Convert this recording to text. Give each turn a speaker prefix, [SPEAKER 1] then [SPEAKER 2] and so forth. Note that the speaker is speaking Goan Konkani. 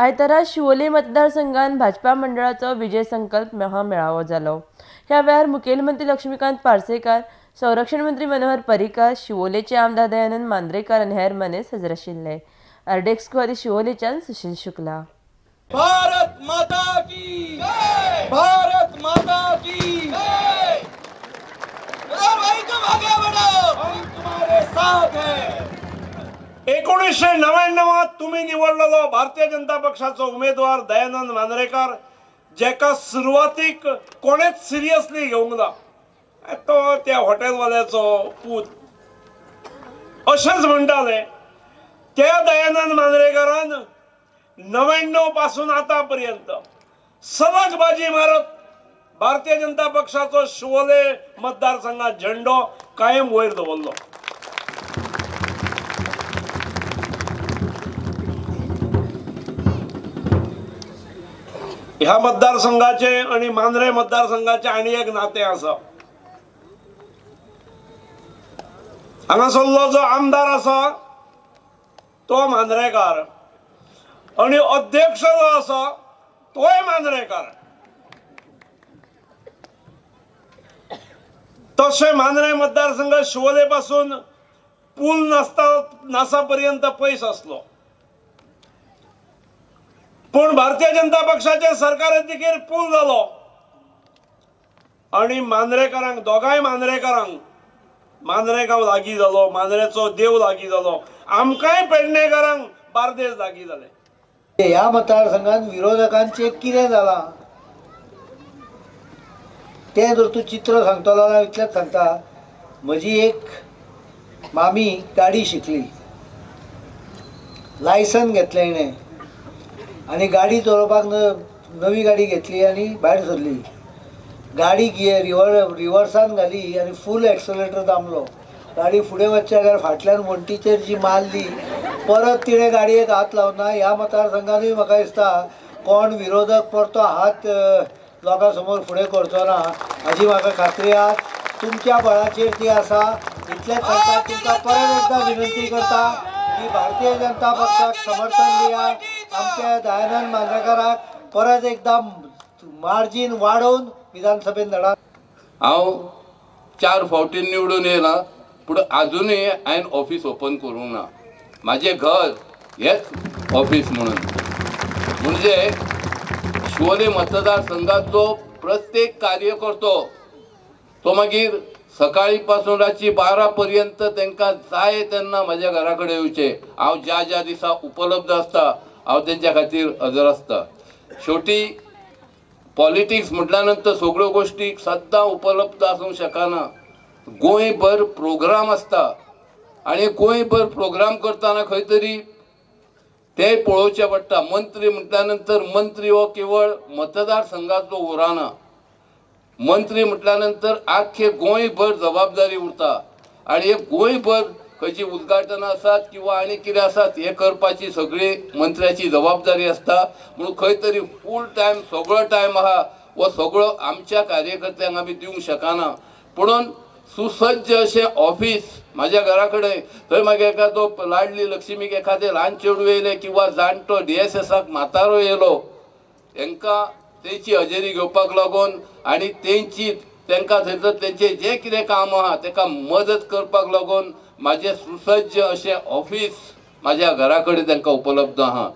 [SPEAKER 1] आयतारा शिवोले मतदारसंघात भाजपा मंडळाचो विजय संकल्प महामेळावो जालो. ह्या वेळार मुखेलमंत्री लक्ष्मीकांत पार्सेकार, संरक्षण मंत्री मनोहर पर्रीकार, शिवोलेचे आमदार दयानंद मांद्रेकार आनी हेर मानेस्त हजर आशिल्ले. आरडीएक्स खातीर शिवोलेच्यान सुशील शुक्ला.
[SPEAKER 2] भारत माता की जय, भारत माता की जय. भाई तुम आगे बढ़ो, हम तुम्हारे साथ हैं.
[SPEAKER 3] 1999 तुम्ही निवडलेलो भारतीय जनता पक्षाचो उमेदवार दयानंद मांद्रेकार, जेका सुरवातीक कोणेच सिरियसली घेवंक ना, तो त्या हॉटेलवाल्याचो पूत अशेंच म्हणटाले. त्या दयानंद मांद्रेकारान 99 पासून आतापर्यंत सलग बाजी मारत भारतीय जनता पक्षाचो शिवोले मतदारसंघात झेंडो कायम वयर दवरलो. ह्या मतदारसंघाचे आणि मांद्रे मतदारसंघाचे आनी एक नातें आसा. हांगासरलो जो आमदार आसा तो मांद्रेकार आणि अध्यक्ष जो आसा तोय मांद्रेकार. तशें मांद्रे मतदारसंघ शिवोले पासून पूल नासता नासा पर्यंत पयस आसलो, पूण भारतीय जनता पक्षाचे सरकार येतकीर पूल जालो आणि मांद्रेकारांक, दोगांय मांद्रेकारांक मांद्रे गांव लागीं जालो, मांद्रेचो देव लागीं जालो, आमकांय पेडणेकारांक बार्देस लागीं जाले.
[SPEAKER 4] ह्या मतदारसंघात विरोधकांचे कितें जालां तें जर तूं चित्र सांगतलो जाल्यार इतलेंच सांगता. म्हजी एक मामी गाडी शिकली, लायसन घेतलें हिणें आनी गाडी चलोवपाक नवी गाडी घेतली आनी भायर सरली. गाडी गियर रिवर्सान घाली आनी फूल एक्सलेटर दामलो. गाडी फुडें वचच्या जाल्यार फाटल्यान वण्टीचेर जी मारली, परत तिणें गाडयेक हात लावना. ह्या मतदारसंघानूय म्हाका दिसता कोण विरोधक परतो हात लोकां समोर फुडें करचो ना हाजी म्हाका खात्री आसा. तुमच्या बळाचेर ती आसा. इतलेंच सांगता, तुमकां परत एकदां विनंती करता की भारतीय जनता पक्षाक समर्थन दिया. आमच्या दयानंद मांद्रेकाराक परत एकदां मार्जीन वाडोवन विधानसभेन धाडा.
[SPEAKER 5] हांव 4 फावटी निवडून येयला, पूण आजुनूय हांवें ऑफीस ओपन करूंक ना. म्हाजें घर हेंच ऑफीस म्हणून म्हणजे शिवोले मतदारसंघाचो प्रत्येक कार्यकर्तो तो मागीर सकाळी पासून रातची 12 पर्यंत तांकां जाय तेन्ना म्हाज्या घरा कडेन येवचें. हांव ज्या ज्या दिसा उपलब्ध आसता हांव तेंच्या खातीर हजर आसता. शेवटी पॉलिटिक्स म्हटल्या नंतर सगळ्यो गोश्टी सद्दां उपलब्ध आसूंक शकना. गोंयभर प्रोग्राम आसता आनी गोंयभर प्रोग्राम करतना खंय तरी ते पळोवचें पडटा. मंत्री म्हटल्या नंतर मंत्री हो केवळ मतदारसंघाचो उरना, मंत्री म्हटल्या नंतर आख्खे गोंयभर जबाबदारी उरता आनी हे गोंयभर खंयची उद्घाटनां आसात किंवा आनी कितें आसात हे करपाची सगळी मंत्र्याची जबाबदारी आसता. म्हणून खंय तरी फूल टायम सगळो टायम आहा हो सगळो आमच्या कार्यकर्त्यांक आमी दिवंक शकना. पुणून सुसज्ज अशें ऑफीस म्हाज्या घरा कडेन, थंय मागीर एखादो लाडली लक्ष्मीक एखादें ल्हान चेडूं येयलें किंवा जाणटो DSSाक म्हातारो येयलो, तांकां तेंची हजेरी घेवपाक लागून आनी तेंची तांकां थंयसर तेंचें जें कितें काम आहा ताका मदत करपाक लागून म्हाजें सुसज्ज अशें ऑफीस म्हाज्या घरा कडेन तांकां उपलब्ध आहा.